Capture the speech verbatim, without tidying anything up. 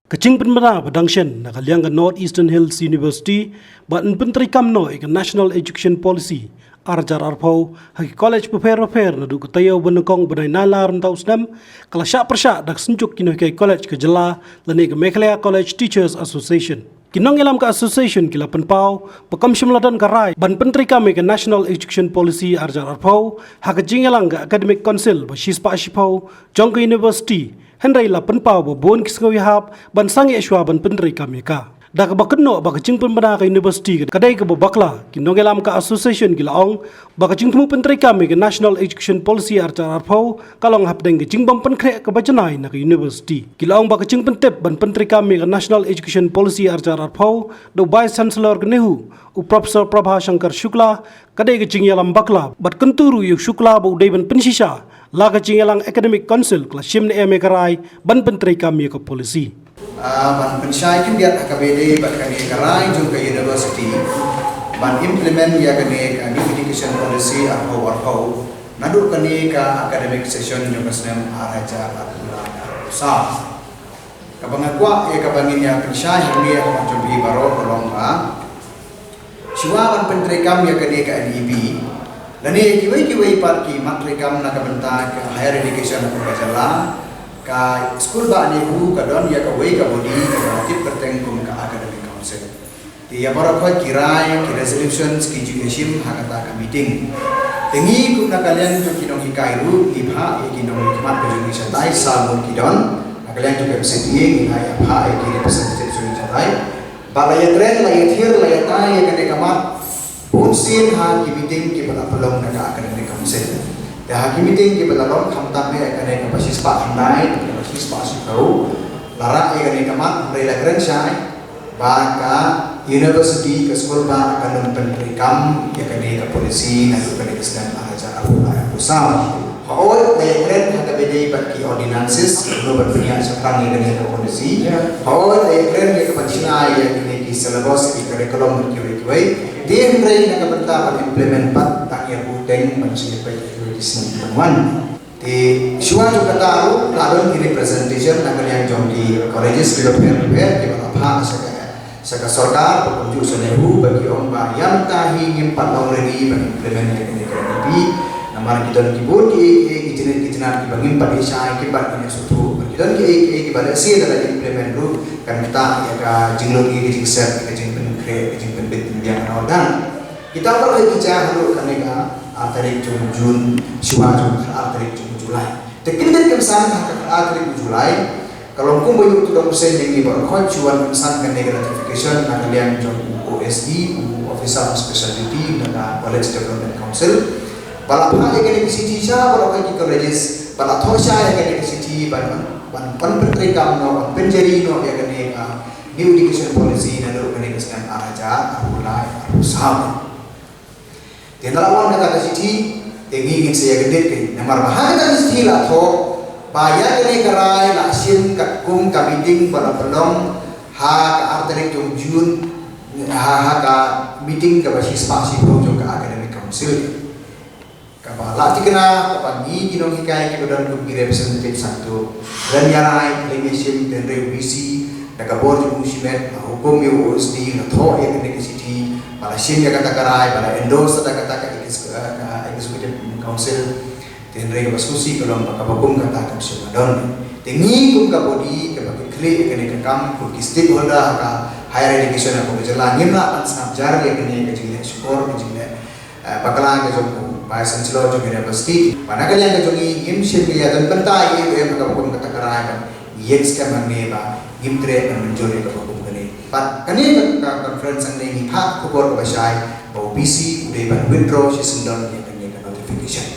Ka jingpynbna ba dang shen na ka liang ka North Eastern Hills University ban pyntreikam noh ïa ka National Education Policy ar hajar arphew ha ki college bapher bapher naduh ka taïew ba nyngkong bnai Nailar mynta u snem, ka la shah pyrshah da ka synjuk ki nonghikai college ka jylla lane ka Meghalaya College Teachers Association. Ki nongïalam ka association ki la pynpaw ba kam shym la don ka rai ban pyntreikam ïa ka National Education Policy ar hajar arphew ha ka jingïalang ka Academic Council ba shispah shiphew jong ka university, hynrei la pynpaw ba bun ki sngewïahap ban sangeh shuwa ban pyntreikam ïa ka. Da kaba kynnoh ba ka jingpynbna ka university ka dei kaba bakla, ki nongïalam ka association ki la ong ba ka jingthmu pyntreikam ïa ka National Education Policy ar hajar arphew ka long hapdeng ka jingbym pynkhreh kaba janai na ka university. Ki la ong ba ka jingpyntip ban pyntreikam ïa ka National Education Policy ar hajar arphew da u Vice Chancellor ka NEHU, u Professor Prabha Shankar Shukla, ka dei ka jingïalam bakla, bad kyntu ruh ïa u Shukla ba u dei ban pynshisha la ka jingïalang Academic Council ka la shim ne em ïa ka rai ban pyntreikam ïa ka policy. Ah, ban pynshai khyndiat ha kaba ïadei bad kane ka rai jong ka university ban implement ïa kane ka New Education Policy arphew arphew naduh kane ka academic session jong ka snem ar hajar arphew lai arphew saw. Kaba nga kwah ïa kaba ngin ïa pynshai hangne ha khmat jong phi baroh ka long ba shuwa ban pyntreikam ïa kane ka N E P lane ïa kiwei kiwei pat ki mat treikam na ka bynta ka higher education ha ka jylla, ka skul bah NEHU ka don ïa kawei ka body kaba la tip kyrteng kum ka Academic Council. Te ïa baroh khoit ki rai, ki resolutions ki ju ïashim ha kata ka meeting. Te ngi kum na ka liang jong ki nonghikai ruh ngi phah ïa ki nongmihkhmat ka jong ngi shatai, saw ngut ki don. Na ka liang jong ka M C T A ngi la ïa phah ïa ki representative jong ngi shatai. Ba la ïa kren, la ïa thiar, la ïa tai ïa kane ka mat bunsien ha ki meeting kiba la pynlong da ka Academic Council. Te ha ki meeting kiba la long khamtam ïa kane kaba shispah khyndai, kaba shispah shiphew, la rah ïa kane ka mat, hynrei la kren shai ba ka university, ka skul bah kan ym pyntreikam ïa kane ka policy naduh kane ka snem ar hajar arphew lai arphew saw. Hooid, la ïa kren ha kaba ïadei bad ki ordinances, kumno ban pynïaid shaphrang ïa kane ka policy. Hooid, la ïa kren ïa ka ban shna ïa kine ki syllabus, ki curriculum bad kiwei kiwei. Te hynrei na ka bynta ban implement pat tang ïa ka bteng ban shim ïa kiwei ki sngi ki ban wan. Te shuwa jong kata ruh la don ki representation na ka liang jong ki colleges kiba pher pher kiba la phah sha ka, sha ka sorkar, ba kumjuh sha NEHU, ba ki ong ba ïa mynta hi ngim pat long ready ban implement ïa kane ka N E P. Namar ki don ki bun kiei kiei ki jingit ki jingnang kiba ngim pat ïohi shai, kim pat ngin ïa sngewthuh. Ba ki don kiei kiei kiba lehse lada implement ruh kan ktah ïa ka jinglong ïa ka jingsiat, ïa ka jingpynkhreh, ïa ka jingpynbit pynbiang and all that. Kita baroh hi ki jia haduh kane ka ar tarik jong u June, shuwa jong ka ar tarik jong u July. Te kyndit kynsan ha ka ar tarik u July, ka long kumba ïoh tu dong sien ïa ngi baroh khoit, shu wan kynsan kane ka notification na ka liang jong u O S D, u Officer of Special Duty na ka College Development Council. Ba la phah ïa kane ka shithi sha baroh khoit ki colleges, ba la thoh shai ïa kane ka shithi ban, ban, ban pyntreikam noh, ban pynjari noh ïa kane ka New Education Policy naduh kane ka snem ar hajar arphew lai arphew saw. Te ynda la wan kata ka shithi, te ngi ngin sa ïa kyndit kein. Namar ba ha kata ka shithi la thoh ba ïa kane ka rai la shim katkum ka meeting ba la pynlong ha ka ar tarik jong u June, ha, ha ka meeting kaba shispah shiphew jong ka Academic Council. Kaba la thikna, kaba ngi ki nonghikai kiba don kum ki representative sangto, ren ïa rai, ren ïa shim, ren ïa V C, da ka bor jong u shimet, la hukum ïa u O S D, la thoh ïa kane ka shithi, ba la shim ïa kata ka rai, ba la endorse da kata ka exec-, eh, ka Executive Council. Te hynrei kaba sngewsih ka long ba kaba kum kata kam shym la don. Te ngi kum ka body kaba khlieh ïa kane ka kam, kum ki stakeholder ha ka higher education ha ka jylla, ngim lah ban sngap jar ïa kane ka jingleh shukor, ka jingleh eh, bakla ka jong u Vice Chancellor jong University. Ba na ka liang ka jong ngi ngim shym ïa don bynta ïa u em kaba kum kata ka rai ban ïeng skhem hangne ba ngim treh ban mynjur ïa kaba kum kane. Bad kane ka, ka conference hangne ngi phah khubor kaba shai ba u V C u dei ban withdraw shisyndon ïa kane ka notification.